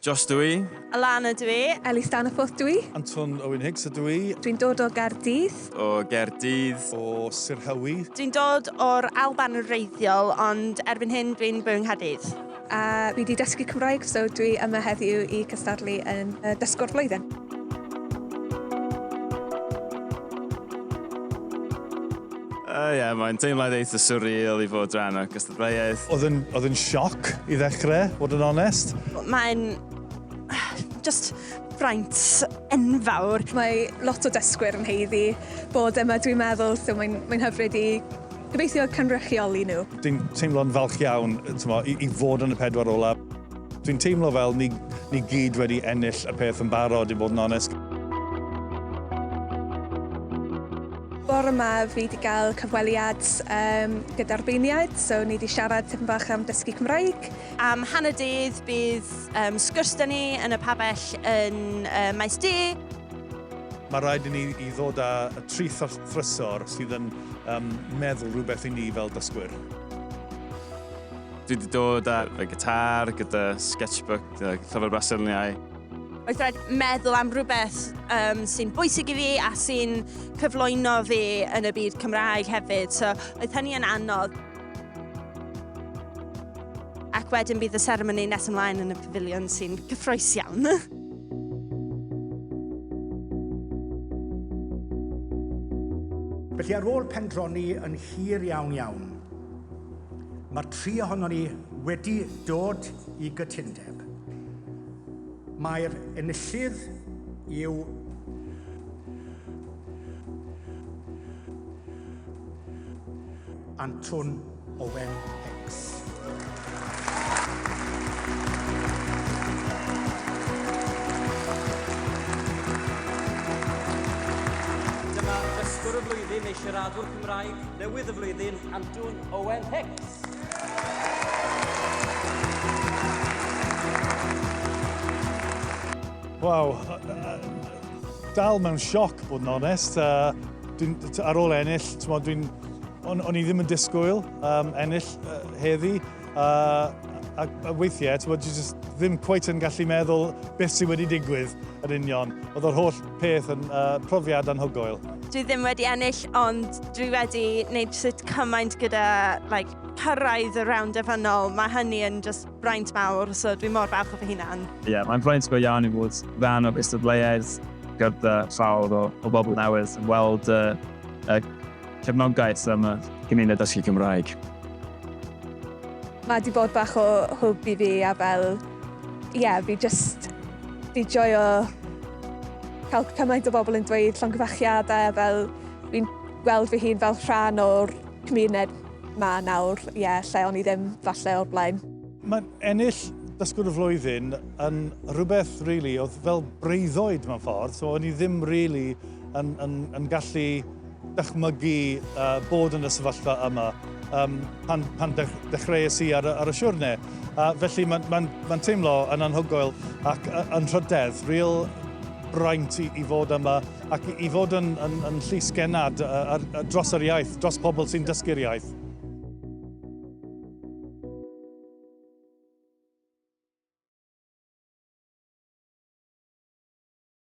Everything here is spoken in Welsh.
Josh dw i. Alana dw i. Ellie Staniforth dw i. Anton Owen Higgs ydw i. Dwi'n dod o Gaerdydd. O Gaerdydd. O Sirhywi. Dwi'n dod o'r Alban yn wreiddiol, ond erbyn hyn dwi'n byw yng Nghaerdydd. A fi 'di dysgu Cymraeg, so dwi yma heddiw i cystadlu yn y Dysgwr Blwyddyn. Yy ie, mae'n teimlad eitha surreal i fod rhan o gystadleuaeth. Oedd yn, oedd yn sioc i ddechrau, fod yn onest. Mae'n just fraint enfawr. Mae lot o dysgwyr yn haeddu bod yma dwi'n meddwl, so mae'n mae'n hyfryd i gobeithio cynrychioli nhw. Dwi'n teimlo'n falch iawn t'mo' i i fod yn y pedwar ola. Dwi'n teimlo fel ni ni gyd wedi ennill y peth yn barod i bod yn onest. Bore 'ma fi 'di gael cyfweliad yym gyda'r beirniaid, so ni 'di siarad tipyn bach am dysgu Cymraeg. Am hanner dydd bydd yym sgwrs 'da ni yn y pabell yn yy Maes D. Mae rhaid i ni i ddod â y tri thrysor sydd yn yym meddwl rhywbeth i ni fel dysgwyr. Dwi wedi dod â fy gitar gyda sketchbook, llyfr brasluniau. Oedd rhaid meddwl am rhywbeth um, sy'n bwysig i fi a sy'n cyflwyno fi yn y byd Cymraeg hefyd, so oedd hynny yn anodd. Ac wedyn bydd y seremoni nes ymlaen yn y pafiliwn sy'n cyffroes iawn. Felly ar ôl pendroni yn hir iawn iawn, Mae'r tri ohonon ni wedi dod i gytundeb. Mae'r enillydd yw Antwn Owen Hicks. Dyma ddysgwr y flwyddyn neu siaradwr Cymraeg newydd y flwyddyn, Antwn Owen Hicks. Waw, dal mewn sioc, bod yn onest. Uh, dwi'n, ar ôl ennill, dwi'n, on, on i ddim yn disgwyl um, ennill uh, heddi. Uh, a, a weithiau, ti'n dwi just ddim cweit yn gallu meddwl beth sydd wedi digwydd yn union. Oedd yr holl peth yn uh, profiad anhygoel. Dwi ddim wedi ennill, ond dwi wedi gwneud sut cymaint gyda like, cyrraedd y rownd derfynol. Mae hynny yn just braint mawr, so dwi mor falch o fy hunan. Ie, yeah, mae'n fraint go iawn i fod rhan o gystadleuaeth gyda llawer o, o bobl newydd yn weld y, y cefnogaeth am y gymuned dysgu Cymraeg. Mae 'di bod bach o hwb i fi a fel, ie, yeah, fi just 'di joio cael cymaint o bobl yn dweud llongyfarchiadau fel fi'n gweld fy hun fel rhan o'r cymuned ma nawr, ie, yeah, lle o'n i ddim falle o'r blaen. Mae ennill Dysgwr y Flwyddyn yn rhywbeth, really, oedd fel breuddwyd mewn ffordd, so o'n i ddim really yn, yn, yn gallu dychmygu uh, bod yn y sefyllfa yma um, pan, pan dech, dechreuais i ar, ar y siwrne. Uh, felly mae'n ma, ma teimlo yn anhygoel ac yn rhydedd, real braint i, i fod yma ac i, i fod yn, yn, yn llys genad uh, ar, dros yr iaith, dros pobl sy'n dysgu'r iaith.